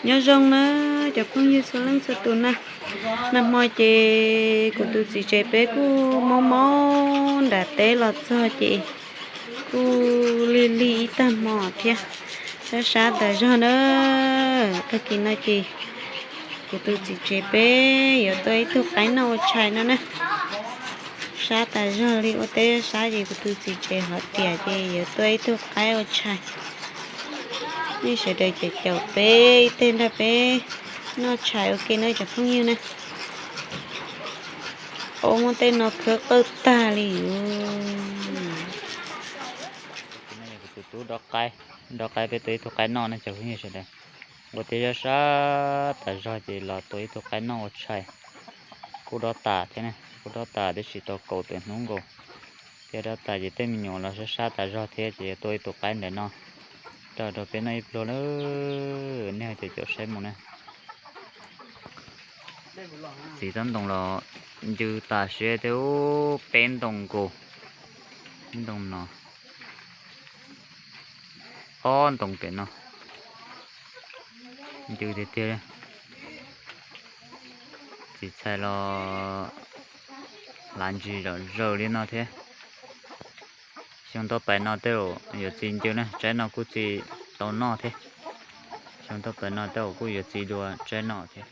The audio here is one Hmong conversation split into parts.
Nyob zoo na cov phooj ywg txhua leej txhua tus na. Nag hmo ces kuv tus txiv tsev peb kuj maub maub nram teb los txog ces kuj lig lig ib tag hmo thiab, sab sab tas zog na. Tag kis no ces kuv tus txiv tsev peb yuav tua ib tug qaib noj ua tshais no na. Sab tas zog li, ua teb sab ces kuv tus txiv tsev hov tiam ces yuav tua ib tug qaib ua tshais. Nej sawv daws caum caum peb ib teg nrog peb noj tshais ua ke na cov phooj ywg na. Ua muab tej no khawb qawj tag li. Kuv tus tub dob qaib, dob qaib peb tua ib tug qaib noj na cov phooj ywg sawv daws. Ua teb sab sab tas zog ces los tua ib tug qaib noj ua tshais. Kuj dob tas thiab na, kuj dob tas tiam sis tau kaum tawm hnub nkaus. Thiab dob tas ces tej me nyuam los sab sab tas zog thiab ces yuav tua ib tug qaib ntawm no rau rau peb noj ib pluag lawm. Nej ho caum caum saib mus na. Txiv tsob ntoo los ncw tas siab thiab, peb ntoo nkaus. Ntoo no, ob ntoo pem no ncw tiag tiag li. Txiv txhais los lav ntsis zom zaws li no thiab. Xyoo ntuj pais no tej zaum yuav txi ncw na, tsaib no kuj txi tau noj thiab. Xyoo ntuj pais no tej zaum kuj yuav txi dua tsaib no thiab.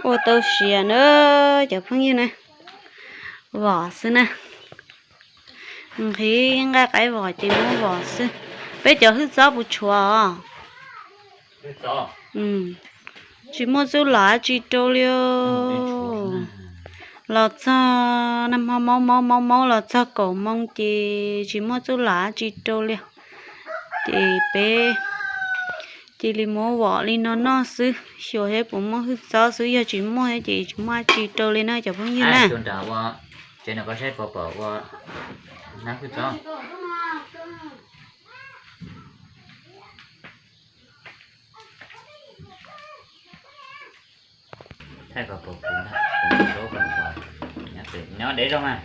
Ua tau siav na cov phooj ywg na, vom xwb na. Nqhis nqaij qaib vom ces muab vom xwb. Peb cov hwj txob puas tshuav os? Tsis muaj txuj lom dab tsi rau li. Los txog nag hmo maub maub maub maub los txog kaum moo ces tsis muaj txuj lom dab tsi rau li. Ces peb cia li muab vom li no noj xwb, xyuas thiab puas muaj hwj txob xwb, yog tsis muaj thiab ces tsis muaj dab tsi rau li na cov phooj ywg na. Nyob dev zoo mas.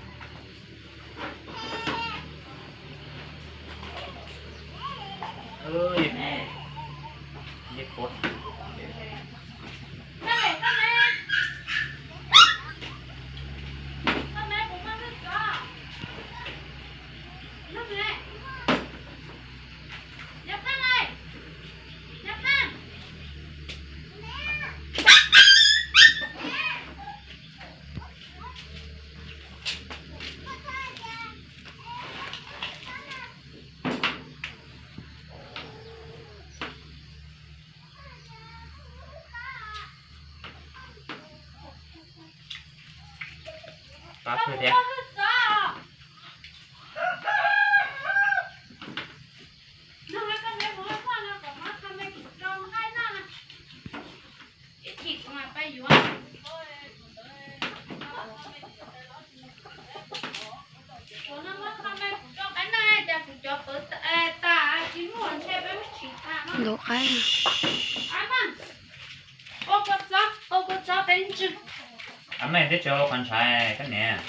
Ntxuav qaib. Ua kua txob, ua kua txob peb ntsw. Ab, mej twb tsis ua qhov ntshai koj niam.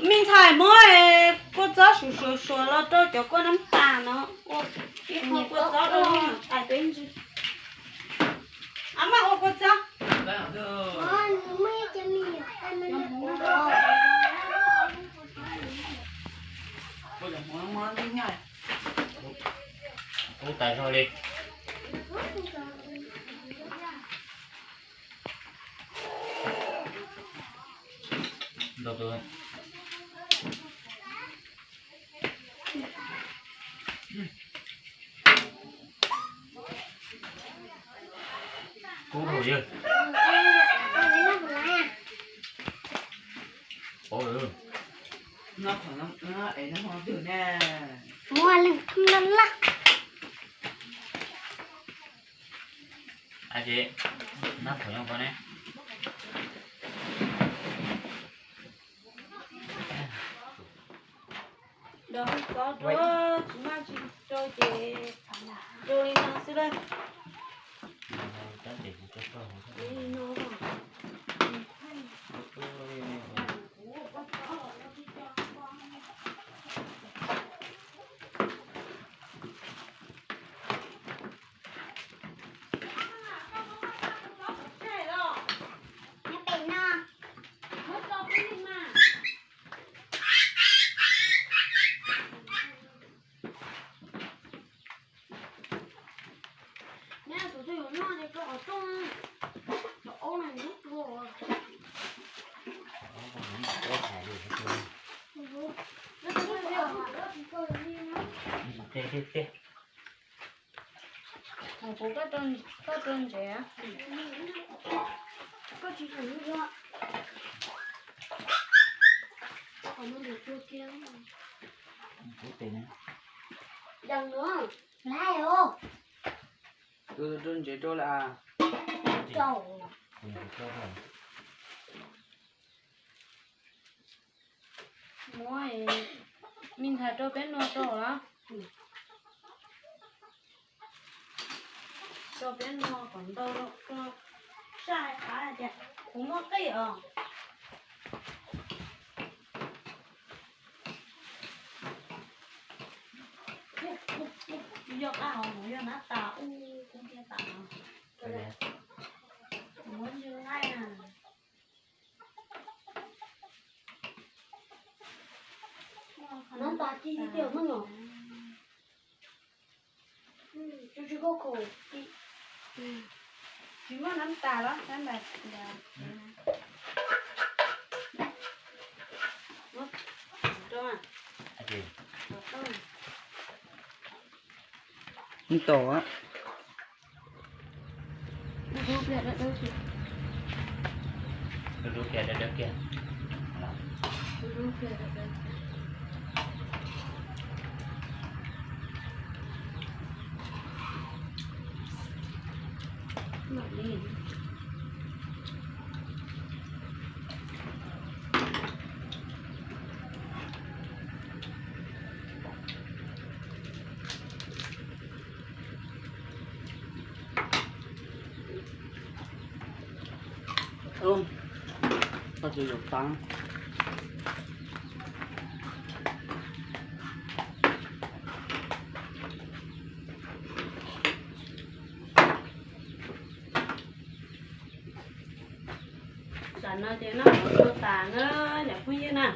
Me ntxhais muab kua txob suav suav suav los rau cov kua nab tas no, ua ib qho kua txob rau lub nyuam tshais peb ntsw. Ab, maj ua kua txob. Ub, tas zog li. Kub hauv yawg. Muaj leej thwj laj laj. Dov hwj txob dua, tsis maj tsis rau ces rau li no xwb lawm. Li no. Tiag tiag tiag. Kuv koj rau ntsev. Tus rau ntsev rau lawm. Muab me ntxhais rau peb noj rau los? Rau peb noj kom ntau rau, rau saj hais tias kuv muaj qij os. Yog qab hauv mus yog nab tas ub kub thiab tas no. Muab ntsw nqaij na. Nab tas ci tiag tiag no. Tsis muaj nab tas los nab tas. Ntau. Koj tsis yuav tag. Tam no ces noj qhov ntau tas na, cov phooj ywg na.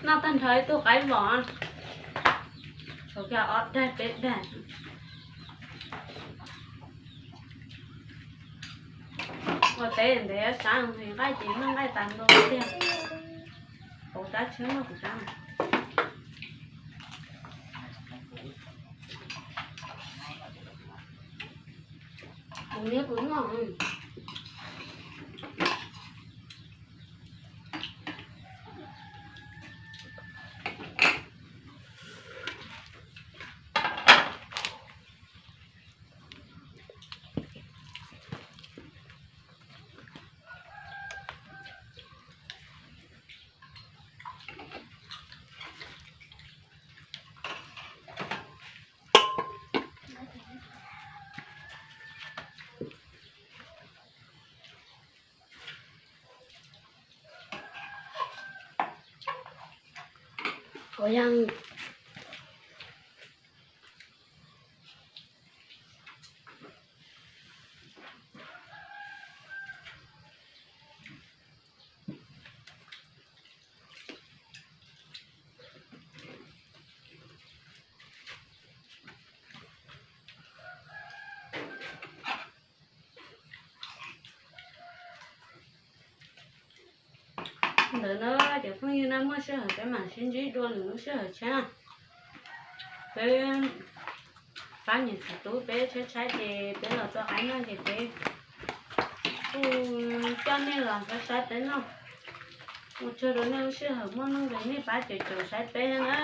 Noj tag nrho ib tug qaib vos, tshuav kiag ob daig peb daig. Ua teb ntev sab nqaij ces noj nqaij tas ntua tiag. Pauv rab tsheb noj kuv rab. Kuv niab kuv noj. Ua yog ntawd na, cov phooj ywg na, muaj sij hawm peb mam sib ntsib dua lwm lub sij hawm tshiab na. Peb pab niam txiv tub peb tshaib tshaib ces peb los txo qaib noj ces peb kuj coj nej los saib saib peb noj. Ua tsaug rau nej lub sij hawm muaj nuj nqis nej pab caum caum saib peb na.